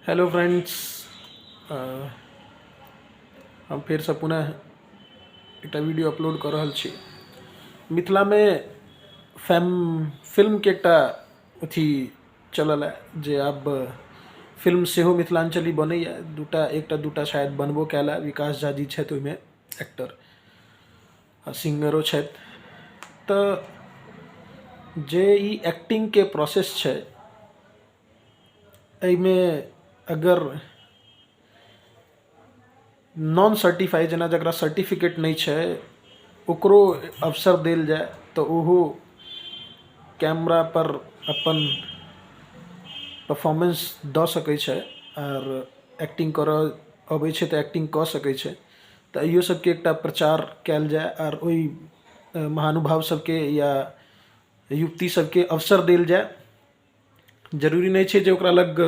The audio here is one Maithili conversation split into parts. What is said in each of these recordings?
हेलो फ्रेंड्स, हम फेरसँ पुनः एकटा वीडियो अपलोड कऽ रहल छी। मिथिलामे फैम फिल्मके एकटा अथी चलल हए जे आब फिल्म सेहो मिथिलाञ्चली बनैए। दूटा एकटा दूटा शायद बनबो कयल हए। विकास झा जी छथि ओहिमे एक्टर आ सिंगरो छथि। तऽ जे ई एक्टिंगके प्रोसेस छै, एहिमे अगर नॉन सर्टिफाइड, जेना जकरा सर्टिफिकेट नहि छै, ओकरो अवसर देल जाय तऽ ओहो कैमरापर अपन परफॉर्मेंस दऽ सकै छै आर एक्टिंग करय अबै छै तऽ एक्टिंग कऽ सकै छै। तऽ एहियो सबके एकटा प्रचार कयल जाय आर ओहि महानुभाव सबके या युवती सबके अवसर देल जाय। जरूरी नहि छै जे ओकरा लग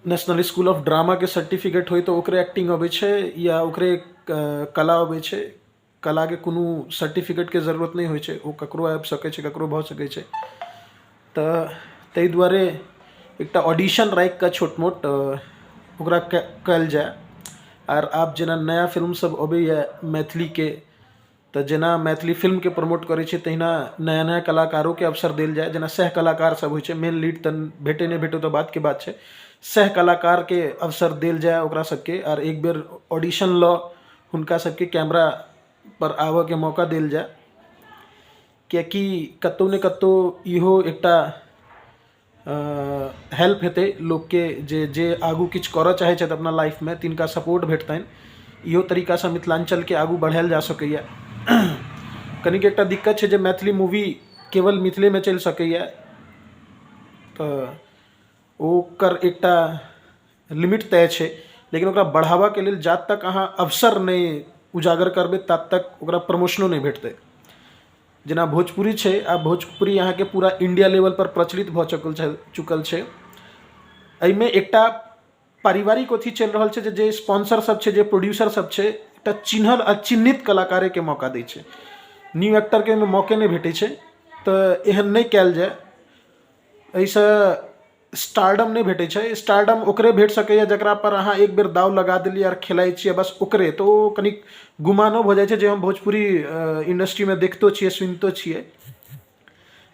नेशनल इसकुल ऑफ ड्रामाके सर्टिफिकेट होइ तऽ ओकरे एक्टिंग अबै छै या ओकरे कला अबै छै। कलाके कोनो सर्टिफिकेटके जरूरत नहि होइ छै, ओ ककरो आबि सकै छै, ककरो भऽ सकै छै। तऽ ताहि दुआरे एकटा ऑडिशन राखि कऽ छोट मोट ओकरा कयल जाय। आर आब जेना नया फिल्मसभ अबैए मैथिलीके, तऽ जेना मैथिली फिल्मके प्रमोट करै छै, तहिना नया नया कलाकारोके अवसर देल जाय। जेना सह कलाकार सब होइ छै, मेन लीड तऽ भेटै नहि भेटै तऽ बादके बात छै, सह कलाकारके अवसर देल जाय ओकरा सबके आर एक बेर ऑडिशन लऽ हुनका सबके कैमरा पर आबऽके मौका देल जाय। किएकि कतहु ने कतहु इहो एकटा हेल्प हेतै लोकके जे जे आगू किछु करऽ चाहै छथि अपना लाइफमे, तिनका सपोर्ट भेटतनि। इहो तरीकासँ मिथिलाञ्चलके आगू बढ़ायल जा सकैए। कनिक एकटा दिक्कत छै जे मैथिली मूवी केवल मिथिलेमे चलि सकैए, तऽ ओकर एकटा लिमिट तय छै। लेकिन ओकरा बढ़ाबऽके लेल जात तक अहाँ अवसर नहि उजागर करबै, तात तक ओकरा प्रमोशनो नहि भेटतै। जेना भोजपुरी छै, आब भोजपुरी अहाँके पूरा इण्डिया लेवलपर प्रचलित भऽ चुकल छै चुकल छै। एहिमे एकटा पारिवारिक अथी चलि रहल छै जे जे स्पॉन्सर सब छै, जे प्रोड्यूसर सब छै, एकटा चिन्हल आ चिन्हित कलाकारेके मौका दै छै, न्यू एक्टरके ओहिमे मौके नहि भेटै छै। तऽ एहन नहि कयल जाय, एहिसँ स्टारडम नहि भेटै छै। स्टारडम ओकरे भेट सकैए जकरा पर अहाँ एक बेर दाव लगा देलियै आर खेलाइ छियै, बस ओकरे। तऽ ओ कनिक गुमानो भऽ जाइ छै, जे हम भोजपुरी इंडस्ट्रीमे देखितो छियै, सुनितो छियै।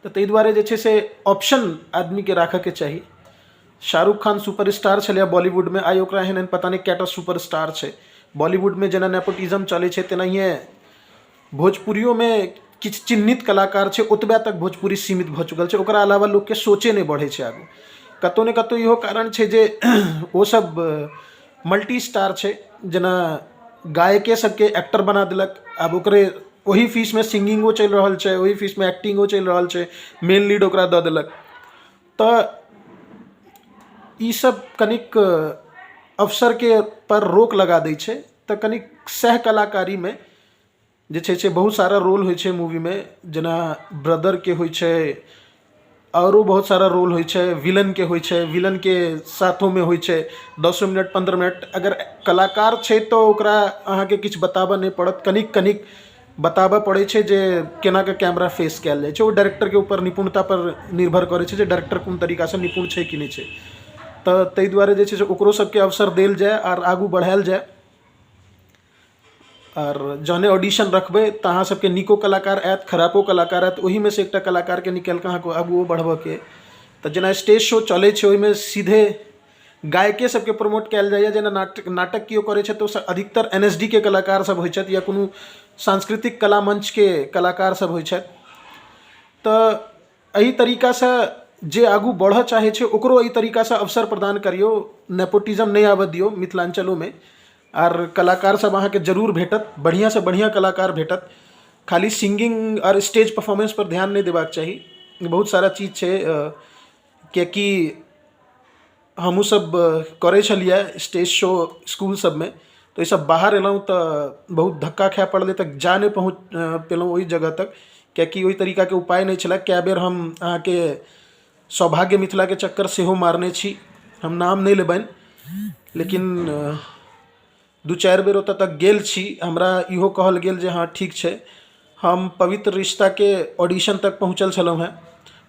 तऽ ताहि दुआरे जे छै से ऑप्शन आदमीके राखऽके चाही। शाहरुख खान सुपर स्टार छलैए बॉलीवुडमे, आइ ओकरा एहन एहन पता नहि कएटा सुपर स्टार छै बॉलीवुडमे। जेना नेपोटिज्म चलै छै, तेनाहिए भोजपुरियोमे किछु चिन्हित कलाकार छै, ओतबे तक भोजपुरी सीमित भऽ चुकल छै। ओकरा अलावा लोकके सोचे नहि बढ़ै छै आगू। कतहु ने कतहु इहो कारण छै जे ओसभ मल्टी स्टार छै। जेना गायके सबके एक्टर बना देलक, आब ओकरे ओही फीसमे सिंगिंगो चलि रहल छै, ओही फीसमे एक्टिंगो चलि रहल छै, मेन लीड ओकरा दऽ देलक। तऽ ईसब कनिक अवसरके पर रोक लगा दै छै। तऽ कनिक सह कलाकारीमे जे छै से बहुत सारा रोल होइ छै मूवीमे, जेना ब्रदरके होइ छै, आओरो बहुत सारा रोल होइ छै, विलनके होइ छै, विलनके साथोमे होइ छै 10 मिनट, 15 मिनट। अगर कलाकार छै तऽ ओकरा अहाँके किछु बताबऽ नहि पड़त। कनिक कनिक बताबऽ पड़ै छै जे केनाके कैमरा फेस कयल जाइ छै। ओ डायरेक्टरके ऊपर, निपुणतापर निर्भर करै छै जे डायरेक्टर कोन तरीकासँ निपुण छै कि नहि छै। तऽ ताहि दुआरे जे छै से ओकरो सबके अवसर देल जाय आर आगू बढ़ायल जाय। आर जहने ऑडिशन रखबै तऽ अहाँ सबके नीको कलाकार आयत, खरापो कलाकार आयत, ओहिमे से एकटा कलाकारके निकालि कऽ अहाँके आगुओ बढ़बऽके। तऽ जेना स्टेज शो चलै छै, ओहिमे सीधे गायके सबके प्रमोट कयल जाइए। जेना नाटक नाटक केओ करै छथि तऽ अधिकतर एन एस डी के कलाकार सब होइ छथि या कोनो सांस्कृतिक कला मञ्चके कलाकार सब होइ छथि। तऽ एहि तरीकासँ जे आगू बढ़ऽ चाहै छै, ओकरो एहि तरीकासँ अवसर प्रदान करियौ। नेपोटिज्म नहि आबऽ दियौ मिथिलाञ्चलोमे। आर कलाकार सब अहाँके जरूर भेटत, बढ़िआँसँ बढ़िआँ कलाकार भेटत। खाली सिंगिंग आओर स्टेज परफॉर्मेंसपर ध्यान नहि देबाक चाही, बहुत सारा चीज छै। किएकि हमहूँ सब करै छलियै स्टेज शो इसकुल सबमे, तऽ ओहिसँ बाहर एलहुँ तऽ बहुत धक्का खाइ पड़लै, तऽ जा नहि पहुँच पेलहुँ ओहि जगह तक, किएकि ओहि तरीकाके उपाय नहि छलै। कए बेर हम अहाँके सौभाग्य मिथिलाके चक्कर सेहो मारने छी। हम नाम नहि लेबनि, लेकिन 2-4 बेर ओतऽ तक गेल छी। हमरा इहो कहल गेल जे हँ, ठीक छै। हम पवित्र रिश्ताके ऑडिशन तक पहुँचल छलहुँ हेँ,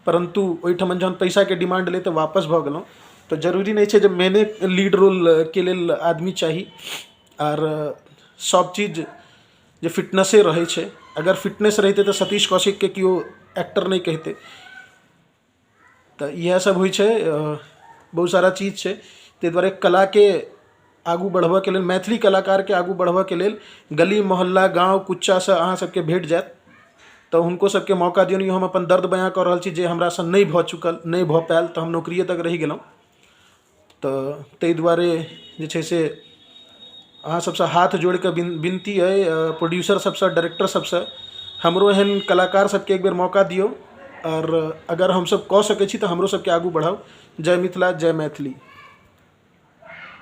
परन्तु ओहिठमन जहन पैसाके डिमांड एलै तऽ वापस भऽ गेलहुँ। तऽ जरूरी नहि छै जे मेने लीड रोलके लेल आदमी चाही। आर सब चीज जे फिटनेसे रहै छै, अगर फिटनेस रहितै तऽ सतीश कौशिकके केओ एक्टर नहि कहितै। तऽ इएह सब होइ छै, बहुत सारा चीज छै। ताहि दुआरे कलाके आगू बढ़बऽके लेल, मैथिली कलाकारके आगू बढ़बऽके लेल गली मोहल्ला गाँव कुच्चासँ अहाँ सबके भेट जायत, तऽ हुनको सबके मौका दियौन। ई हम अपन दर्द बयाँ कऽ रहल छी जे हमरासँ नहि भऽ चुकल, नहि भऽ पायल, तऽ हम नौकरिये तक रहि गेलहुँ। तऽ ताहि दुआरे जे छै से अहाँ सबसँ हाथ जोड़िकऽ विनती अइ प्रोड्यूसर सबसँ, डायरेक्टर सबसँ, हमरो एहन कलाकार सबके एक बेर मौका दियौ। आओर अगर हमसब कऽ सकै छी तऽ हमरो सबके आगू बढ़ाउ। जय मिथिला, जय मैथिली।